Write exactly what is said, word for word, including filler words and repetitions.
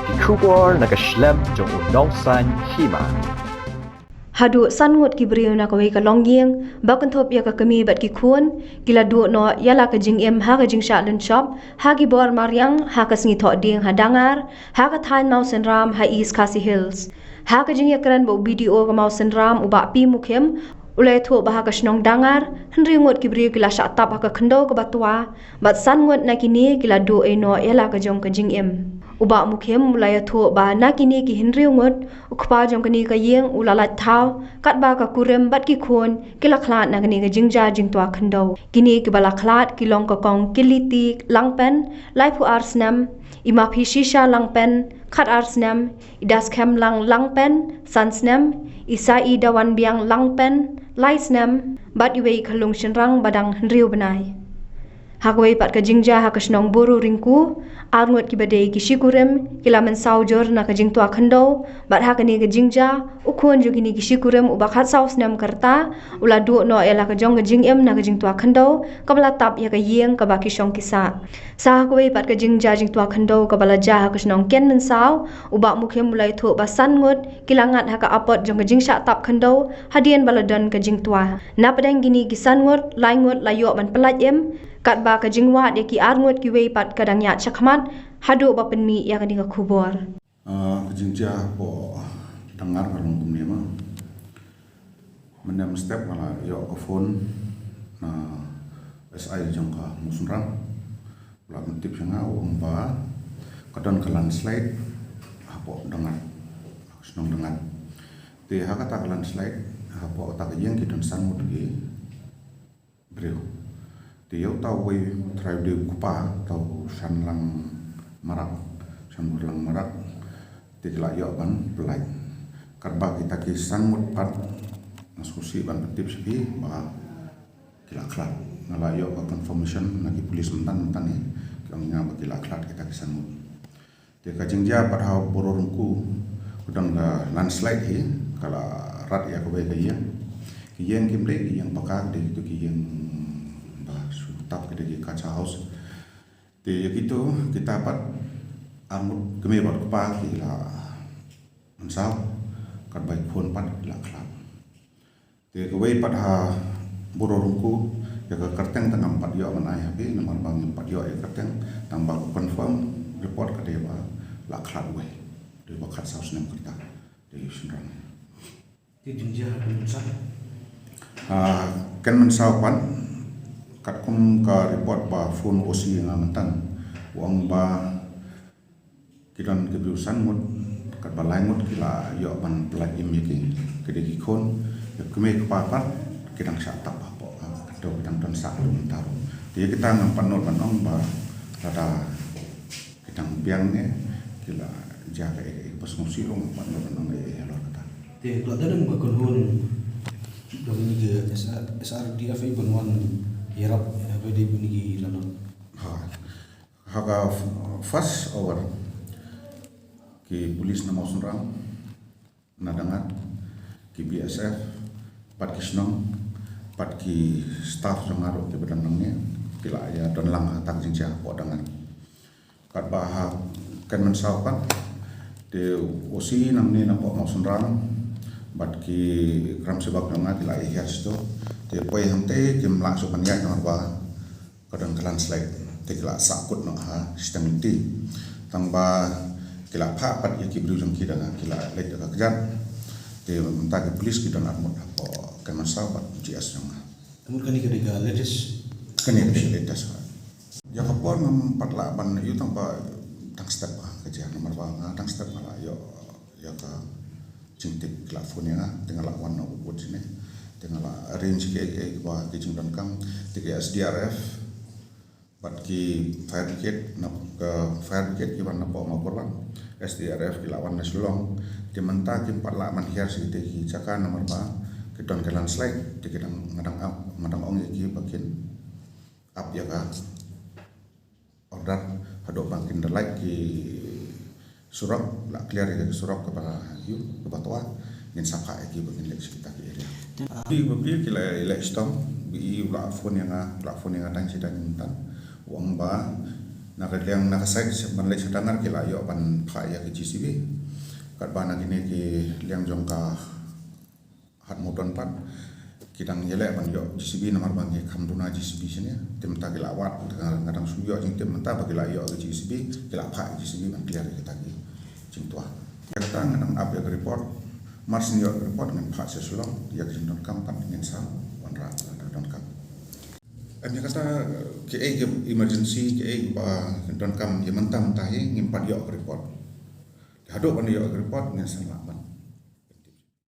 Ki khubor na ka shlem jong u nongsan hima. Haduh san ngut ki briew na kawei ka longïing ba kynthup ïa ka kmie bad ki khun ki la duh noh ïa la ka jingim ha ka jingshah lynshop ha ki bor mariang ha ka sngi Thohdieng ha Dangar, ha ka thaiñ Mawsynram ha East Khasi Hills. Ha ka jingïakren bad u B D O ka Mawsynram, u Bah P Mukhim, u la ïathuh ba ha ka shnong Dangar, hynriew ngut ki briew ki la shah tap ha ka khyndew kaba twa, bad san ngut na kine ki la duh ei noh ïa la ka jong ka jingim. U Bah Mukhim u la ïathuh ba na kine ki hynriew ngut, u kpa jong kane ka ïing u la lait thaw, katba ka kurim bad ki khun ki la khlad na kane ka jingjia jingtwa khyndew. Kine kiba la khlad ki long ka Kong Kiliti Langpen, laiphew ar snem, i Maphi Shisha Langpen, khat ar snem, i Daskhemlang Langpen, san snem, i Sai Dawanbiang Langpen, lai snem, bad iwei i khyllung shynrang ba dang hynriew bnai. Ha kawei pat ka jingjia ha ka shnong Boro Ringku, ar ngut kiba dei ki shikurim ki la mynsaw jur na ka jingtwa khyndew, bad ha kane ka jingjia u khun jong kine ki shikurim uba khatsaw snem ka rta u la duh noh ïa la ka jong ka jingim na ka jingtwa khyndew kaba la tap ïa ka ïing kaba ki shong ki sah. Sa ha kawei pat ka jingjia jingtwa khyndew kaba la jia ha ka shnong Kynmynsaw, u Bah Mukhim u la ïathuh ba san ngut ki la ngat ha ka apot jong ka jingshah tap khyndew hadien ba la don ka jingtwa. Na pdeng kine ki san ngut, lai ngut la ïoh ban pyllait im, katba ka jingwad ïa ki ar ngut kiwei pat ka dang ïaid shakhmat haduh ba pynmih ïa kane ka khubor. Ah, ka jingjia hapoh Dangar ka long kumne ma. Mynne mynstep nga la ïoh ka phone na S I jong ka Mawsynram. La pyntip sha nga u ong ba ka don ka landslide hapoh Dangar, shnong Dangar. Te ha kata ka landslide, hapoh kata ka ïing ki don san ngut ki briew. Te ïa uta uwei u trai u dei u kpa, uta u Shanlang Marak, Shanburlang Marak. Te ki la ïoh ban pyllait. Katba kita ki san ngut pat nga sngewsih ban pyntip sha phi ba ki la khlad. Nga la ïoh ka confirmation na ki police mynta mynta ne, ki ong ïa nga ba ki la khlad kita ki san ngut. Te ka jingjia pat ha Boro Ringku, ka don ka landslide hi, ka la rat ïa kawei ka ïing. Ki ïing kim dei ki ïing paka, ki dei kito ki ïing ba shu tap, ki dei ki kacha house. Te ïa kito kita pat ar ngut, kmie bad kpa ki la mynsaw, katba ki khun pat ki la khlad. Te kawei pat ha Boro Ringku, ïa ka kyrteng te ngam pat ïoh ban ai ha phi, namar ba ngim pat ïoh ïa ka kyrteng, tang ba ka confirm report ka dei ba la khlad uwei, dei ba khatsaw snem ka rta, dei u shynrang. Te jingjia ha Kynmynsaw? Ah, Kynmynsaw pat, katkum ka report ba phone O C ïa nga mynta, u ong ba ki don ki briew san ngut, katba lai ngut ki la ïoh ban pyllait im ïa ki, ki dei ki khun, ïa kmie kpa pat ki dang shah tap hapoh, ah, kito ki dang don sah ruh mynta ruh. Te ïa kita ngam pat nud ban ong ba lada ki dang biang ne ki la jia kaei kaei, ba sngewsih ruh ngam pat nud ban ong ei ei halor kata. Te ka la dang ba kynhun dang ni ki S R, S R D F ban wan ïarap, eh, ba dei ba ni ki la nud. Ha. Ha ka f-, first hour, ki police na Mawsynram, na Dangar, ki B S F, bad ki shnong, bad ki staff jong nga ruh kiba don nangne, ki la ïa don lang ha kata ka jingjia hapoh Dangar. Katba ha Kynmynsaw pat, te O C nangne napoh Mawsynram, bad ki kramsibak jong nga ki la ïa hiar shito, te poi hangtei kim lah shuh ban ïaid namar ba ka don ka landslide, te ki la sahkut noh ha shiteng lynti. Tang ba ki la phah pat ïa ki briew jong ki da ki la leit da ka kjat. Te mynta ki police ki don arngut hapoh Kynmynsaw bad G S jong nga. Arngut kane ka dei ka latest? Kane ka dei ka latest. Ïa ka por ngam pat lah ban ïoh tang ba tang step ba ka jia namar ba nga tang step nga la ïoh ïa ka jingtip, ki la phone ïa nga, te nga la wan na wut wut shane, te nga la arrange kiei kiei kiba ki jingdonkam, te ki S D R F bad ki fire brigade, na ka fire brigade ki wan napoh Mawkyrwat, S D R F ki la wan na Shillong, te mynta kim pat lah ban hiar sha kitei ki jaka namar ba ki don ka landslide, te ki dang, nga dang ap, nga dang ong ïa ki ba kin ap ïa ka order haduh ba kin da lait ki surok, la clear ïa ki surok kaba ïu, kaba twa, ngin sa phah ïa ki ba kin leit sha kita ki area. Te, ah, ki ba ki la leit shitom, ba i u la phone ïa nga, u la phone ïa nga tang shi tang mynta. U ong ba Na ka liang na ka side ban leit sha Tangad ki la ïoh ban phah ïa ka J C B. Katba na kine ki liang jong ka Hat Mawton pat ki dang ïaleh ban ïoh J C B namar ba ngi kham duna J C B shane. Te mynta ki la wad, nga dang shu ïoh jingtip mynta ba ki la ïoh ka J C B, ki la phah J C B ban clear ïa kita ki jingtwa. Ïa kata nga dang ap ïa ka report. Mar shu ïoh ka report ngan phah sha Shillong, ïa ka jingdonkam pat ngin sa wanrah ka donkam. Em, ïa kata, kiei ki emergency, kiei ba donkam ïa mynta mynta hi ngim pat ïoh ka report. Haduh ban ïoh ka report ngin sa lah ban